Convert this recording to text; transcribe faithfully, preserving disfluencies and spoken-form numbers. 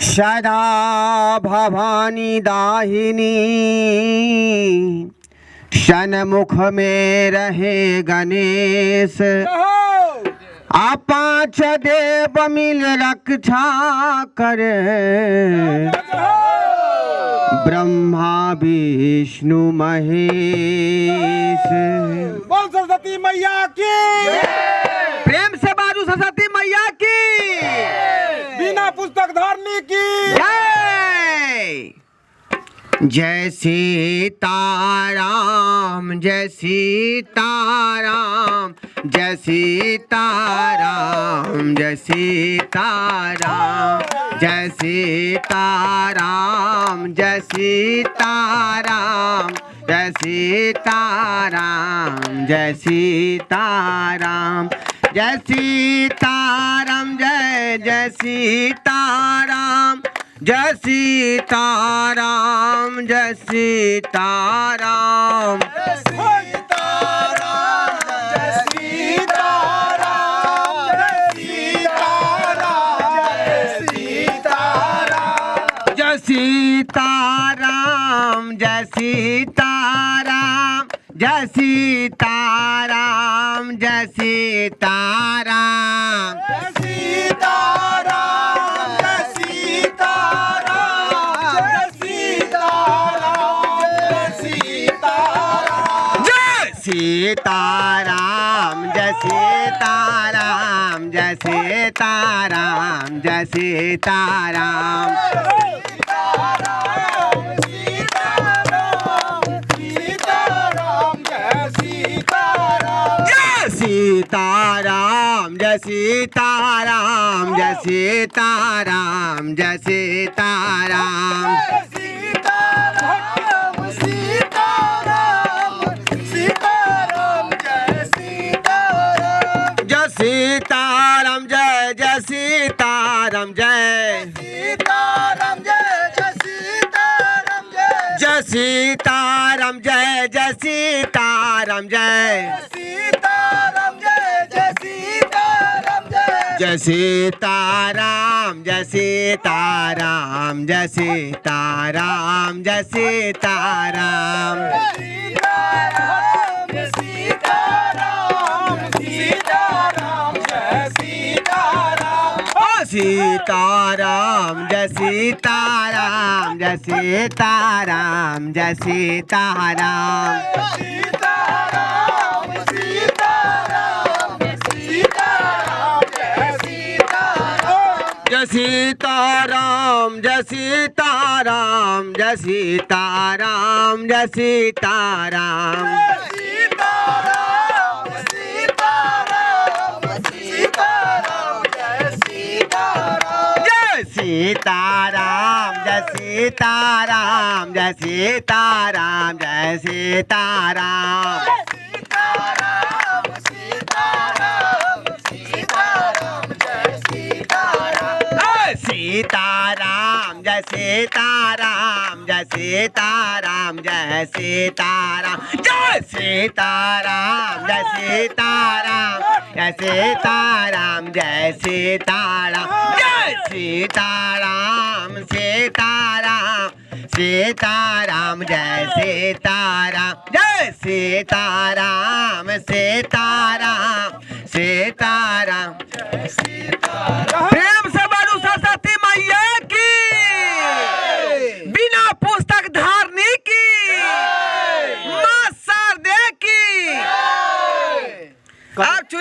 सदा भवानी दाहिनी, सन्मुख में रहे गणेश। आ पाँच देव मिल रक्षा करे, ब्रह्मा विष्णु महेश। बोल सरस्वती मैया की। प्रेम से बाजू सरस्वती मैया की। बिना पुस्तक धारनी की। जय। जय सीताराम, जय सीताराम, जय सीताराम, जय सीताराम, जय सीताराम, जय सीताराम, जय सीताराम, जय सीताराम, जय सीताराम, जय, जय सीताराम। जय सीताराम, जय सीताराम। जय सीताराम, जय सीताराम, जय सीताराम, जय सीताराम। जय सीताराम, जय सीताराम। जय सीताराम, जय सीताराम। जय सीताराम, जय सीताराम, जय सीताराम, जय सीताराम। जय सीताराम, जय सीताराम, जय सीताराम, जय सीताराम। सीताराम, सीताराम, सीताराम, जय सीताराम। जय सीताराम, जय सीताराम, जय सीताराम, जय सीताराम। जय सीताराम, सीताराम, सीताराम, जय सीताराम। जय सीताराम, जय, जय सीताराम, जय। सीताराम जय, जय सीताराम जय। जय सीताराम जय, जय सीताराम जय। जय सीताराम जय, जय सीताराम जय। जय सीताराम, जय सीताराम, जय सीताराम, जय सीताराम। सीताराम, सीताराम, सीताराम, जय सीताराम। ओ सीताराम, जय सीताराम, जय सीताराम, जय सीताराम। सीताराम, सीताराम, सीताराम, जय सीताराम। जय सीताराम, जय सीताराम, जय सीताराम, जय सीताराम। जय सीताराम, सीताराम, सीताराम, जय सीताराम। जय सीताराम, जय सीताराम, जय सीताराम, जय सीताराम। सीताराम, सीताराम, सीताराम, जय सीताराम। जय सीताराम, जय सीताराम, जय सीताराम, जय सीताराम। जय सीताराम, जय सीताराम, जय सीताराम, जय सीताराम। जय सीताराम, सीताराम, सीताराम, जय सीताराम, जय सीताराम, सीताराम, सीताराम। प्रेम से बोलू सरस्वती मैया की, बिना पुस्तक धारनी की, माँ शारदे की। आप